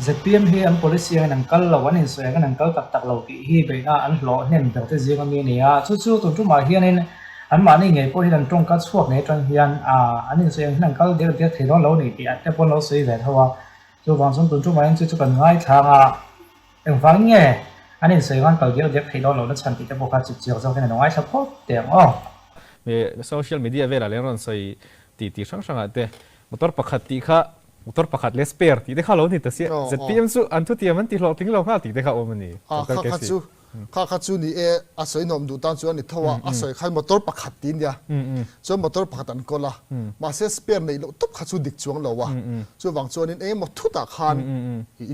ZPM hi an policy angin an kal lo, an insawi angin an kal tak tak lo tih hi beihna an hlawh hnem ber te zing ami a ni a. Chu chu tun tumah hianin anmahni ngei pawh hian an tawngka chhuak ngei atang hian an insawi ang hian an kal diak diak thei dawn lo a ni tih te pawh an lo sawi ve tho a. Chuvang chuan tun tumah hian chu chu kan ngaithlang a, engvangin nge an insawi ang an kal diak diak thei dawn lohna chhan tih te pawh kha chipchiar zawkin a lo ngaithla phawt teh ang aw. Social media velah leh an rawn sawi tih tih hrang hrangah te motor pakhat tih kha motor pakhat leh spare tih te kha lo ni ta sia. ZPM chu an thutiam an ti hlawhtling lo nghal tih te kha awm a ni. Kha kha chu kha kha chu ni e a sawi nuam duh tan chuan a ni tho a, a sawi khan motor pakhat tih nia chuan motor pakhat an kawl a, mahse spare neih loh tawp kha chu dik chuang lo a, chuvang chuanin eng emaw thutah khan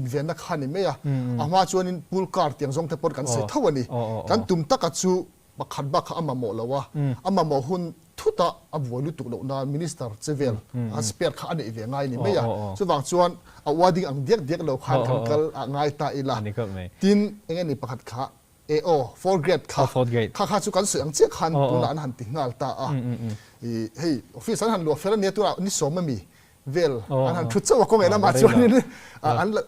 invenna kha a ni mai a, a hma chuanin pool car tiang zawng te pawh kan sawi tho a ni, kan tum taka chu Pakhat bak kha a mamawh lo a, a mamawh hun thut a a buai lutuk loh nan Minister che vel a spare kha a neih ve ngai ni mai a, chuvang chuan a ua ding ang diak diak lo khan kan kal a ngai ta ila. Tin, eng nge ni pakhat kha e aw fourth grade kha, kha kha chu kan sawi ang chiah khan tunah an han ti nghal ta a, i hei office an han luah fel a nia tunah ni sawm ami vel an han thu chauh a kawng lamah chuanin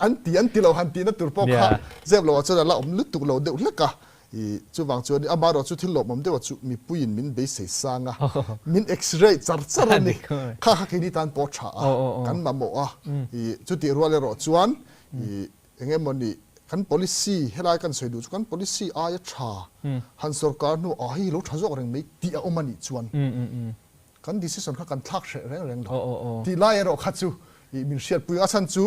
an ti an ti lo han tihna tur pawh kha zep loh ah chuan a la awm lutuk lo deuh hlek a. I chuvang chuan amaherawh chu thil lawmawm deuh chu mipuiin min beisei sang a, min x-ray char char a ni. Kha kha keini tan pawh tha a, kan mamawh a. I chutih rual erawh chuan i eng emaw ni kan policy helai kan sawi duh chu kan policy aia tha han sorkar hnu ah hei hi lo tha zawk reng mai tih a awm a nih chuan kan decision kha kan thlak hreh reng reng lo tih lai erawh kha chu i min hriatpui a chhan chu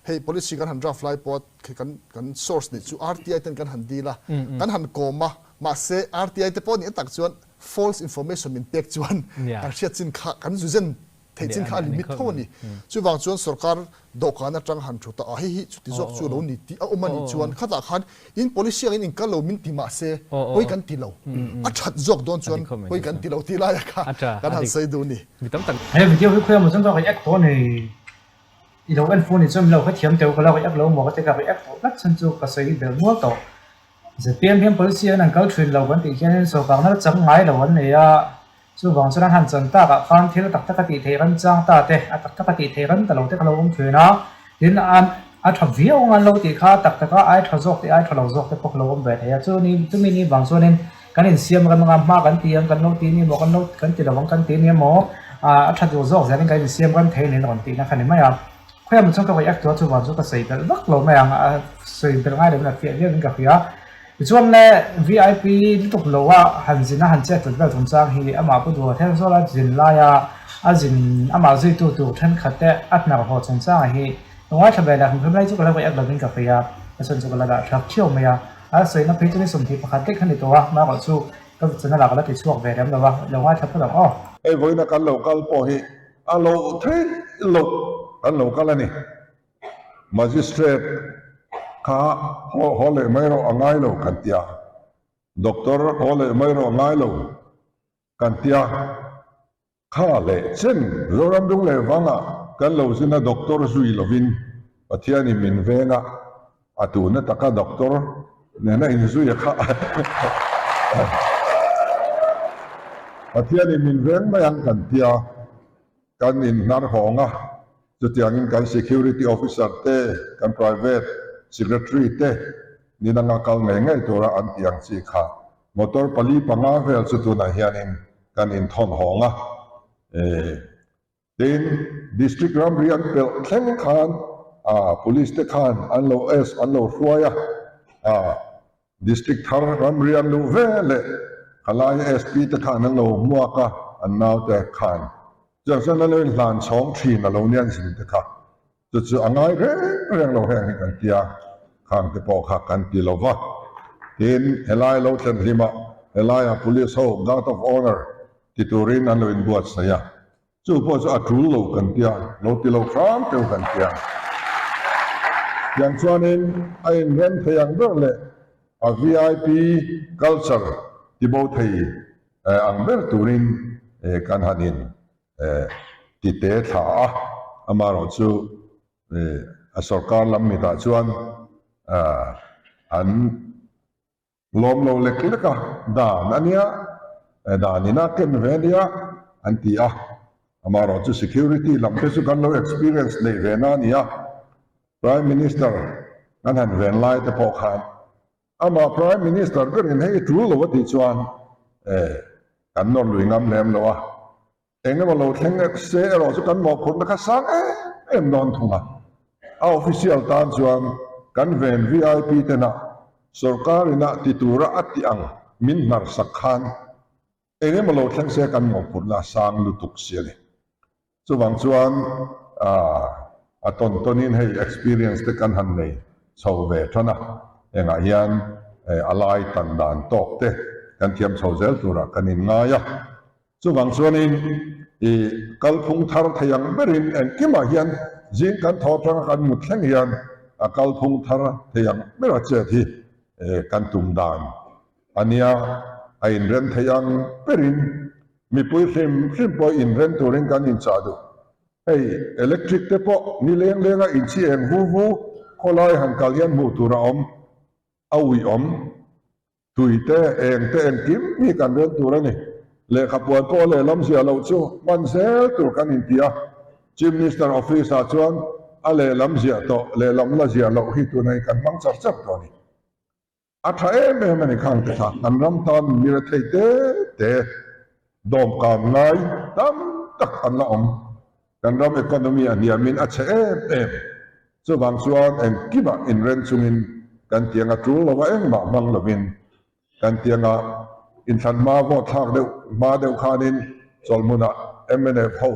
hei policy kan han draft lai pawh khi kan kan source nih chu RTI ten kan han deal a kan han kawm a mahse RTI te pawh nih tak chuan false information min pek chuan kan hriat chin kha kan zu zen theih chin kha a limit tho a ni chuvang chuan sorkar dawhkan atang han thu ta a hei hi chuti zawk chu lo ni tih a awm a nih chuan khatah khan In policy angin in kal lo min ti mah se pawi kan ti lo. A that zawk dawn chuan pawi kan ti lo tih laia kha kan han sawi duh ni. He video hi khawi emaw chuan ka react tawh a ni. I lo en fuh ni chuan min lo hrethiam teuh ka lo react lo maw ka ti ka react tawh tlat chhan chu ka sawi ber mual tawh. ZPM hian policy an an kal thin lo kan tih hianin sorkarna la chang ngai lo an nei a, chuvang chuan an han chan takah khan thil tak tak a tih theih ram chang ta te, a tak tak a tih theih ram ta lo te kha lo awm thin a, tin an a tha viau ang an lo tih kha tak taka ai tha zawk te ai tha lo zawk te pawh kha lo awm ve thei a, chu ni chumi ni vang chuanin kan insiam ram anga hma kan ti ang kan lo ti ni maw kan lo kan ti lo ang kan ti ni emaw a tha duh zawk zelin kan insiam ram thei niin rawn tihna kha ni mai a. Khawiah maw chuan ka react tawh a chuvang chu ka sawi belh vak lo mai ang a sawi belh ngai lovin a fiah viau in ka hria. Tichuan le VIP lutuk lo a han zin a han chet tlat vel chungchang hi amah pu Duha Thenzawl a zin laia a zin amah zuitu tur thenkhat te a hnar haw chungchang hi ka ngaithla ve leh hrim lai chu ka lo react lovin ka hria. Ka chhan chu ka la dah thlak thiau mai a, a sawina phei chu ni 21 daih kha ni tawh a, amaherawh chu ka channel ah ka la ti chhuak ve lem lo a, lo ngaithla phawt ang aw. Hei vawiina kan lo kal pawh hi A lo theih loh kan lo kal a ni. Magistrate kha haw haw leh mai rawh a ngai lo kan ti a, Doctor haw leh mai rawh a ngai lo kan ti a, kha leh chen Zoram dung leh vangah kan lo zin a Doctor zui lovin Pathianin min veng a, a tuna taka Doctor nena inzui a kha Pathianin min veng mai ang kan tia kan inhnar hawng a, chutiangin kan Security Officer te, kan Private Secretary te ni danga kal ngei ngei tura an tih ang chi kha motor pali panga vel chu tunah hianin kan inthawn hawng a. Tin, District ramri an pelh thleng khan Police te khan an lo es an lo hruai a, District thar ramri an luh ve leh khalai SP te khan an lo hmuak a, an naute khan chuan chuan an lo inhlan chhawng thin a lo nian zin te kha chu chu a ngai reng reng lo heng hi kan tia khang te pawh kha kan ti lo va. Tin, helai lo thlen hlimah helaia Police ho Guard of Honour ti turin an lo inbuatsaih a. Chu pawh chu a tul lo kan tia, lo ti lo hram teuh kan tia. Tiang chuanin a inrem thei ang ber leh a VIP culture tibo thei ang ber turin kan han in ti te thla a, amaherawhchu a sorkar lam mitah chuan an Lawm lo lek lek a, dan a nia, dan ina ken ve a nia an ti a. Amaherawhchu security lam te chu kan lo experience neih ve na a ni a. Prime Minister kan han ven lai te pawh khan amah Prime Minister berin hei tul lo a tih chuan kan nawr lui ngam lem lo a, eng emaw lo thleng se erawh chu kan mawhphurhna kha sang em em dawn thung a. A official tan chuan kan ven VIP tena sorkar ina ti tura a tih ang min hnarsak khan Eng emaw lo thleng se kan mawhphurhna a sang lutuk si a ni. Chuvang chuan a tawn tawnin hei experience te kan han nei chho ve tan a, hengah hian a lai tan dan tawk te kan thiam chho zel turah kan inngai a. Chuvang chuanin i kalphung thar thei ang berin engkimah hian zing kan thaw atanga kan mut thleng hian a kalphung thar thei ang bera chet hi kan tum dan A nia, a inrem thei ang berin mipui hrim hrim pawh inrem turin kan inchah duh. Hei, electric te pawh ni leng lenga inchi eng vu vu khawlai han kal hian hmuh tur a awm, a uih awm. Tui te, eng te engkim hi kan rem tur a ni. Lehkhapuan pawh lehlam ziah loh chu hman zel tur kan inti a. Chief Minister Office ah chuan a lehlam ziah tawh lehlam la ziah loh hi tunah hi kan hmang char char tawh a ni. A tha em em a ni khang te kha, kan ram tan mi rethei te te dawmkan ngai tam tak an la awm. Kan ram economy a hniamin a chhe em em. Chuvang chuan engkimah inren chungin kan tiang a tul lova engmah hmang lovin kan tianga inthlan hma vote thlak deuh hma deuh khanin chawlhmunah mnf ho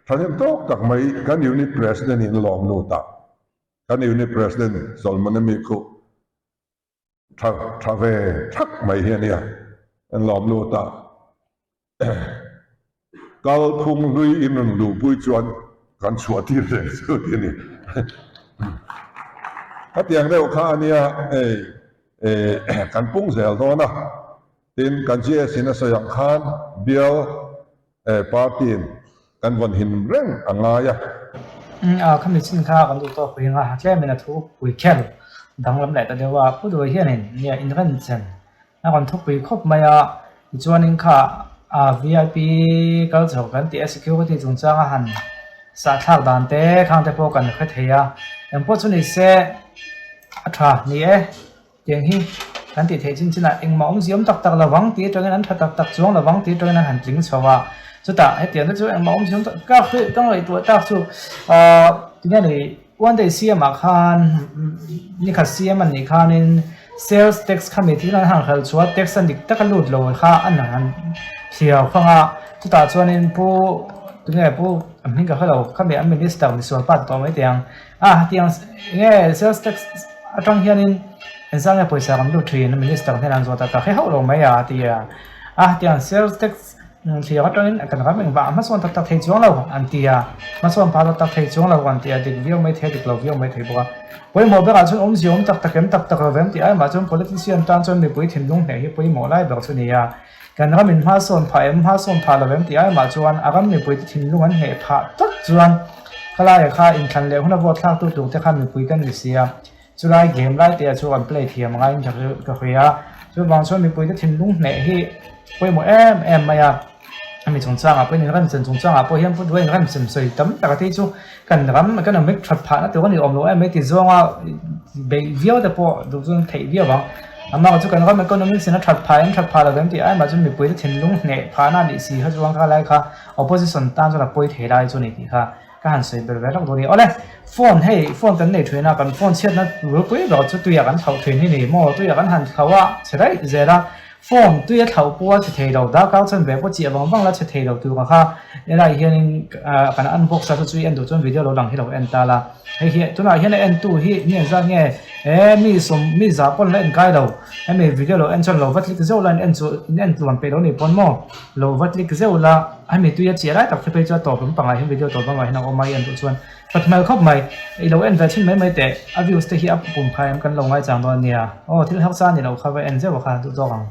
thahnem tawk tak mai kan unit president in lawm lut a. Kan Unit President Solomon ami khu tha tha ve thak mai hi a nia, an lawm lut a. Kal phung hlui in rawn luhpui chuan kan chhuah tir reng chu ti a ni. Khatiang deuh kha a nia hei kan pung zel dawn a, tin kan GS in a sawi ang khan bial Party in kan vawn him reng a ngai a. A khami chin kha kan duh tawk ring a, tlemin a thu pui khel danglam leh ta deuh a, Pu Duai hianin nia inrenchen a rawn thupui khawp mai a, tichuanin kha a VIP culture kan tih a security chungchanga han sahthlak dan te khang te pawh kan hre thei a, engpawh chu ni se a tha ni e. Tiang hi kan tih theih chin chinah engmah awmzia awm tak tak lo vang tih atangin an tha tak tak chuang lo vang tih atangin an han tling chho a. Chutah hetiang te chu engmah awmzia awm tak tak chu ka ngaihtuah tak chu ahh tinge ni one day CM ah khan nikhat CM an nih khanin sales tax kha mi thil an han hralh chhuah a tax a dik taka lut lo kha an han thliau khang a. Chutah chuanin pu tinge pu a hming ka hre lo khami an minister misual pa ti tawh mai teh ang. A tiang nge sales tax atang hianin engzah nge pawisa kan lut thin minister hnenah an zawt a ka hre hauh lo mai a ti a a tiang sales tax thlir atangin kan ram engvah hmasawn tak tak thei chuang lo an ti a hmasawn phah tak tak thei chuang lo an ti a dik viau mai thei a dik lo viau mai thei bawk a pawimawh berah chuan awmzia awm tak tak em tak tak lo vem tih ai mah chuan politician tan chuan mipui thinlung hneh hi pawimawh lai ber chu a ni a. Kan ram in hmasawn phah em, hmasawn phah lo em tih ai mah chuan a ram mipuite thinlung an hneh phah tlat chuan khalaia kha inthlan leh huna vote thlaktu tur te kha mipui kan ni si a, chulai game lai te ah chu an play thiam a ngaiin ka hria a, chuvang chuan mipuite thinlung hneh hi pawimawh em em mai a, hemi chungchangah pawhin inremchan chungchangah pawh hian Pu Duha inremchan sawi tam tak a tih chu kan ram economic that phahna tur a ni awm lo em mai ti zawnga beih viau te pawh duh chuan theih viau ang. Amah chu kan ram economics in a that phah em that phah lo em tih ai mah chuan mipuite thinlung hneh phahna a nih si kha chuan kha lai kha opposition tan chuan a pawi thei lai chu a ni tih kha ka han sawi ber ve lawk dawn a ni. Awle phone hei phone kan nei thin a kan phone chhiatna rulpui ber chu tuiah kan thlauh thin hi ni maw tuiah kan han thlauh a chhe daih zel a Phone tui a thlauh pawh a chhe thei lo, darkar chuan ve pawh chiah vang vang la chhe thei lo tur kha helai hianin kan unbox a chu chu i en duh chuan video lo lang hi lo en ta la, hei hi tunah hian a entu hi mi engzat nge he mi sawm mi za pawn la en kai lo hemi video lo en chuan lo va click zeuh la in en chu in en tluan peih lo ni pawn maw lo va click zeuh la hemi tui a chiah lai tak te phei chu a tawp lampangah hian video tawp lampangah hian a awm a i en duh chuan that hmel khawp mai i lo en ve thin mai mai teh a views te hi a pum phai em kan lo ngaichang dawn ania aw thil harsa a ni lo kha va en zeuh a kha duh tawk ang.